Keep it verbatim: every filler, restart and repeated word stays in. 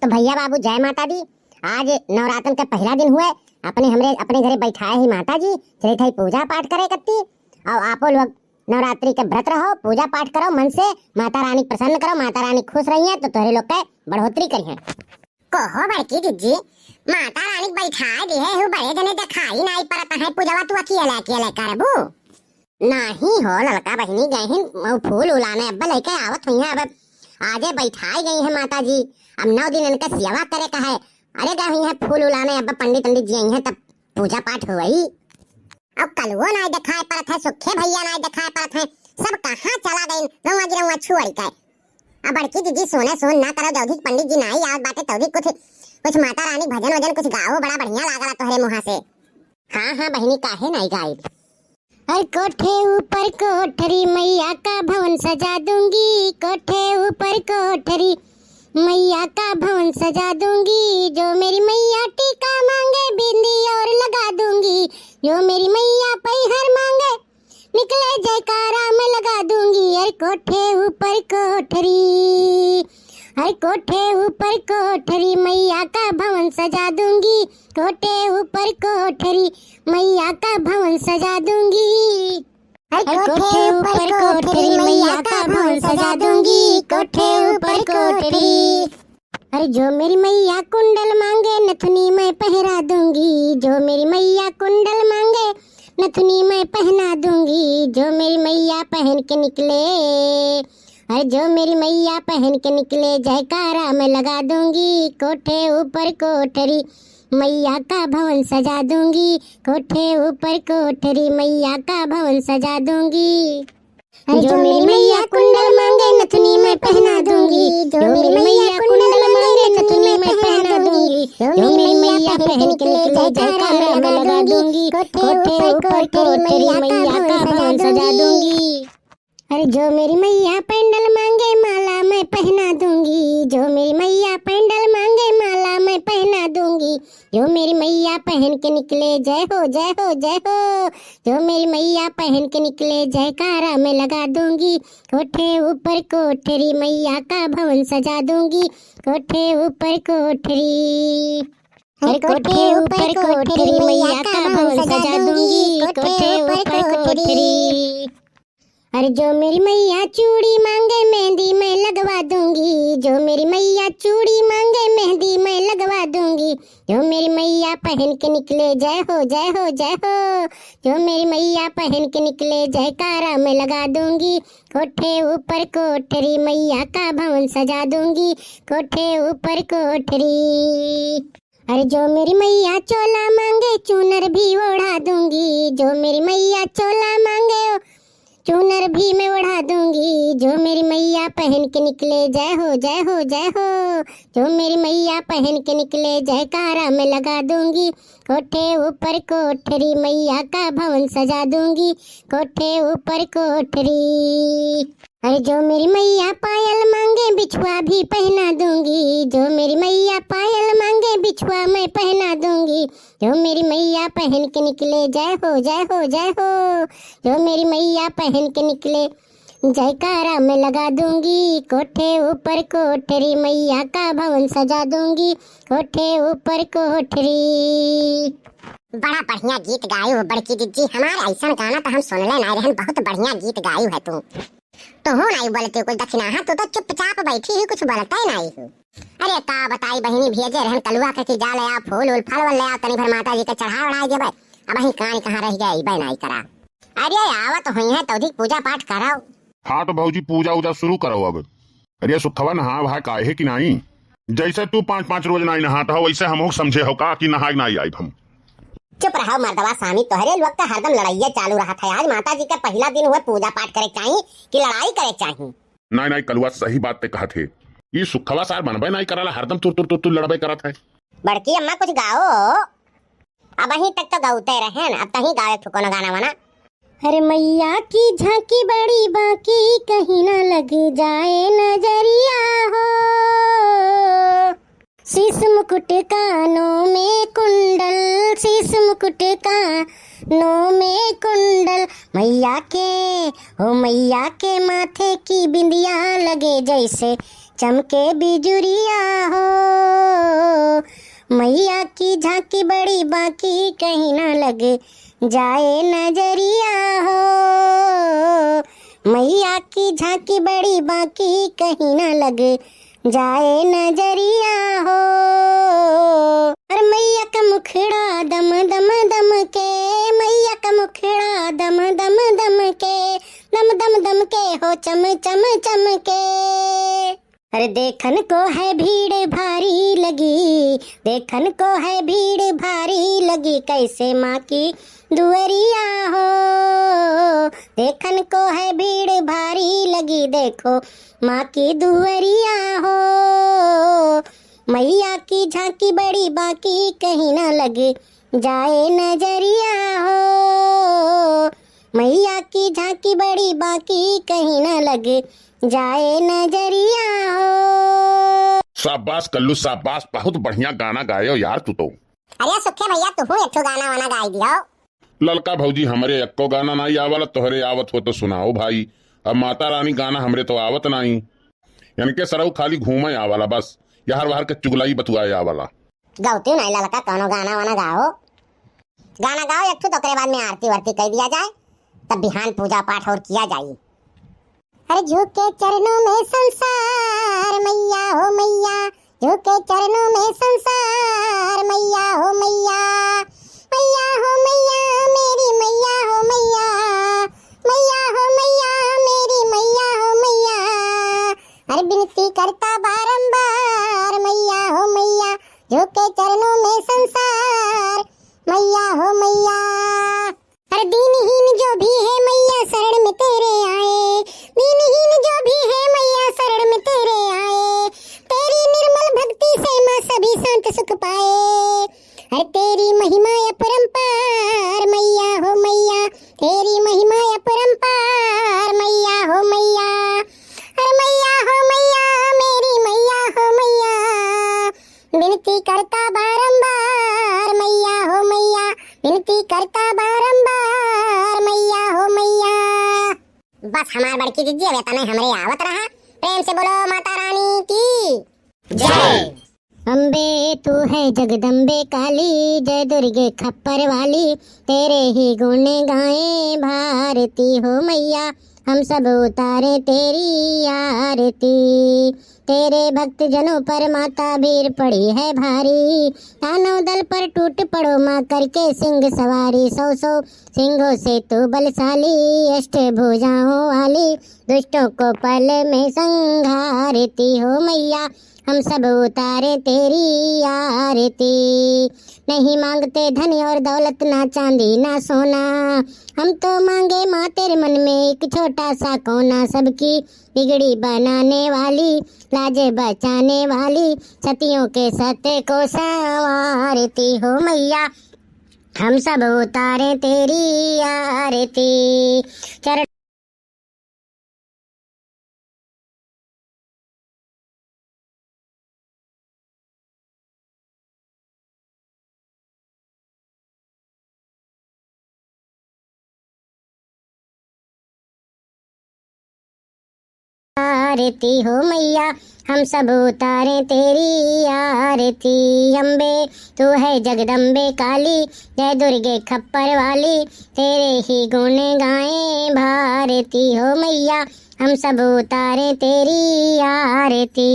तो भैया बाबू जय माता दी, आज नवरात्रन का पहिला दिन हुए, अपने हमरे, अपने घरे बैठाए ही माता जी, चलित ही पूजा पाठ करे कत्ती। और आपो लोग नवरात्रि के व्रत रहो, पूजा पाठ करो मन से, माता रानी प्रसन्न करो, माता रानी खुश रहिहैं तो तोहरे लोग के बढ़ोतरी करिहैं। कहो बड़की जिज्जी, माता रानी बैठाए दिहे हू, बड़े जने देखाई नाई परत है, पूजवा तू अकेले अकेले करबू? नाहीं हो ललका बहिनी, गए हिन फूल उलाने, अब्बे लइके आवत हुइहैं, अब आजे बैठाई गई हैं माता जी। अब नौ दिन इनका सेवा करे का है। अरे गए हुइहैं फूल उलाने, अब्बे पंडित पंडित जी अइहैं तब पूजा पाठ होई। अब कलुओ नाई देखाए परत है, सुखे भैया नाई देखाए परत है, सब कहाँ चला गइन रउआ गिरउआ छोड़ के। अब बड़की जिज्जी सोने सोन ना करो, जौधिक पंडित जी नाई आवत बाटे तौधिक कुछ, कुछ माता रानी भजन वजन कुछ गाओ, बड़ा बढ़िया लागला तोहरे मुँहा से। हाँ हाँ बहिनी, काहे नाई गाइब। हर कोठे ऊपर कोठरी मैया का भवन सजा दूंगी, कोठे ऊपर कोठरी मैया का भवन सजा दूंगी। जो मेरी मैया टीका मांगे बिंदी और लगा दूंगी, जो मेरी मैया पैहर मांगे निकले जयकारा मैं लगा दूंगी। हर कोठे ऊपर कोठरी, हर कोठे ऊपर कोठरी मैया का भवन सजा दूंगी, कोठे ऊपर कोठरी मैया का भवन सजा दूंगी। हर कोठे ऊपर कोठरी मैया का भवन सजा दूंगी, कोठे ऊपर कोठरी। अरे जो मेरी मैया कुंडल मांगे नथुनी मैं पहरा दूंगी, जो मेरी मैया कुंडल मांगे नथुनी मैं पहना दूंगी, जो मेरी मैया पहन के निकले, अरे जो मेरी मैया पहन के निकले जयकारा मैं लगा दूंगी, कोठे ऊपर कोठरी मैया का भवन सजा दूंगी, कोठे ऊपर कोठरी मैया का भवन सजा दूंगी। अरे जो मेरी मैया कुंडल मांगे नथुनी मैं पहना दूंगी, जो मेरी मैया कुंडल मांगे नथुनी मैं पहना दूंगी, जो मेरी मैया पहन के निकले जयकारा मैं लगा दूंगी, कोठे ऊपर कोठरी मैया का भवन सजा दूंगी। अरे जो मेरी मैया पैंडल मांगे माला मैं पहना दूंगी, जो मेरी मैया पैंडल मांगे माला मैं पहना दूंगी, जो मेरी मैया पहन के निकले जय हो जय हो जय हो, जो मेरी मैया पहन के निकले जयकारा मैं लगा दूंगी, कोठे ऊपर कोठरी मैया का भवन सजा दूंगी, कोठे ऊपर कोठरी। अरे कोठे ऊपर कोठरी मैया का भवन सजा दूंगी, कोठे ऊपर कोठरी। अरे जो मेरी मैया चूड़ी मांगे मेहंदी मैं लगवा दूंगी, जो मेरी मैया चूड़ी मांगे मेहंदी मैं लगवा दूंगी, जो मेरी मैया पहन के निकले जय हो जय हो जय हो, जो मेरी मैया पहन के निकले जयकारा मैं लगा दूंगी, कोठे ऊपर कोठरी मैया का भवन सजा दूंगी, कोठे ऊपर कोठरी। अरे जो मेरी मैया चोला मांगे चूनर भी ओढ़ा दूंगी, जो मेरी मैया चोला मांगे ओ चूनर भी मैं ओढ़ा दूंगी, जो मेरी मैया पहन के निकले जय हो जय हो जय हो, जो मेरी मैया पहन के निकले जयकारा मैं लगा दूंगी, कोठे ऊपर कोठरी मैया का भवन सजा दूंगी, कोठे ऊपर कोठरी। अरे जो मेरी मैया पायल मांगे बिछुआ भी पहना दूंगी, जो मेरी मैया पायल मांगे बिछुआ मैं पहना दूंगी, जो मेरी मैया पहन के निकले जय हो जय हो जय हो, जो मेरी मैया पहन के निकले जयकारा मैं लगा दूंगी, कोठे ऊपर कोठरी मैया का भवन सजा दूंगी, कोठे ऊपर कोठरी। बड़ा बढ़िया गीत गायू हो बड़की जिज्जी, हमार ऐसन गाना तो हम सुनले नाई रहन, बहुत बढ़िया गीत गायू है तू। तू हो नाई बोलती कुछ दक्षिणा, हाँ, तू तो चुपचाप बैठी ही, कुछ बोलते नाई हो। अरे का बताई बहिनी, भेजे रहन कलुआ के कि जा ले आ फूल उल फल वल ले आ, तनी भर माता जी के चढ़ा उढ़ाई देबे। अब ही कान कहाँ रह गए, अइबे नाई करा। अरे आवत हुई है तौधिक पूजा पाठ कराओ। हाँ तो भौजी पूजा उजा शुरू करो अब। अरे सुखवा नहा वहा काहे कि नाई? जैसे तू पाँच पाँच रोज नाई नहात हो वैसे हमहू समझे हो का कि नहाई नाई आइब हम। चुप रहो मर्दवा सामी, तोहरे लोग का हरदम लड़ाइया चालू रहत है। आज माता जी का पहिला दिन हुए, पूजा पाठ करे चाही कि लड़ाई करे चाही? नाई नाई कलुआ सही बात ते कहत है। ई सुखवा सार मनबे नाई कराला, हरदम तुर तुर तुर तुर लड़बे करत है। बड़की अम्मा कुछ गाओ। अब अहीं तक तो गाउते रहेन, अब तहीं गावे के कोनो गाना वाना। अरे मैया की झांकी बड़ी बांकी, कहीं ना लग जाए नजरिया हो। शीश मुकुट कानों में कुंडल, शीश मुकुट कानों में कुंडल, मैया के, ओ मैया के माथे की बिंदिया लगे जैसे चमके बिजुरिया हो। झांकी बड़ी बाकी कहीं ना लग जाए नजरिया हो। मैया की झांकी बड़ी बाकी कहीं ना लग जाए नजरिया हो। अरे मैया का मुखड़ा दम दम दम के, मैया का मुखड़ा दम दम दम के, दम दम दम के हो चम चम चम के। अरे देखन को है भीड़ भारी लगी, देखन को है भीड़ भारी लगी, कैसे माँ की दुअरिया हो। देखन को है भीड़ भारी लगी, देखो माँ की दुअरिया हो। मैया की झांकी बड़ी बाकी कहीं ना लग जाए नजरिया हो। मैया की झांकी बड़ी बाकी कहीं ना लग जाए नजरिया हो। शाबाश कल्लू शाबाश, बहुत बढ़िया गाना गायो यार तू तो। अरे सुखे भैया, तुहू एक ठो गाना वाना गाई दियो। ललका भौजी, हमरे एक्को गाना नाई आवला, तोहरे आवत हो तो सुनाओ भाई। अब माता रानी गाना हमरे तो आवत नाई, इनके सरऊ खाली घूमे आवला बस, यहर वहर के चुगलाई बतुआए आवला। गौती नहीं ललका, कौनो गाना वाना गाओ, गाना गाओ एक ठो, तो ओकरे बाद में आरती वारती कह दिया जाए, तब बिहान पूजा पाठ और किया जाए। अरे झुके चरणों में संसार मैया हो मैया, झुके चरणों में संसार मैया हो मैया, मैया हो मैया, मेरी मैया हो मैया, मैया हो मैया, मेरी मैया हो मैया। अरे विनती करता बारंबार मैया हो मैया, झुके चरणों में संसार मैया हो मैया। अरे दीनहीन जो भी है मैया शरण में तेरे आए, दीनहीन जो भी है मैया शरण में तेरे आए, तेरी निर्मल भक्ति से माँ सभी शांत सुख पाए। अरे तेरी महिमा अपरंपार मैया हो मैया, तेरी महिमा अपरंपार मैया हो मैया। अरे मैया हो मैया, मेरी मैया हो मैया, विनती करता बारंबार मैया हो मैया, विनती करता बारंबार मैया हो मैया। बस हमार बड़की जिज्जी, अब एतने हमरे आवत रहा। प्रेम से बोलो माता रानी की जय। अम्बे तू है जगदम्बे काली, जय दुर्गे खप्पर वाली, तेरे ही गुण गाएं भारती हो मैया, हम सब उतारें तेरी आरती। तेरे भक्त जनों पर माता भीड़ पड़ी है भारी, दानव दल पर टूट पड़ो माँ करके सिंह सवारी। सौ सौ सिंहों से तू बलशाली, अष्ट भुजाओं वाली, दुष्टों को पल में संघारती हो मैया, हम सब उतारें तेरी आरती। नहीं मांगते धन और दौलत, ना चांदी ना सोना, हम तो मांगे माँ तेरे मन में एक छोटा सा कोना। सबकी बिगड़ी बनाने वाली, लाज बचाने वाली, सतियों के सत्य को संवारती हो मैया, हम सब उतारें तेरी आरती। चरण आरती हो मैया, हम सब उतारें तेरी आरती। अम्बे तू है जगदम्बे काली, जय दुर्गे खप्पर वाली, तेरे ही गुण गाएं भारती हो मैया, हम सब उतारें तेरी आरती।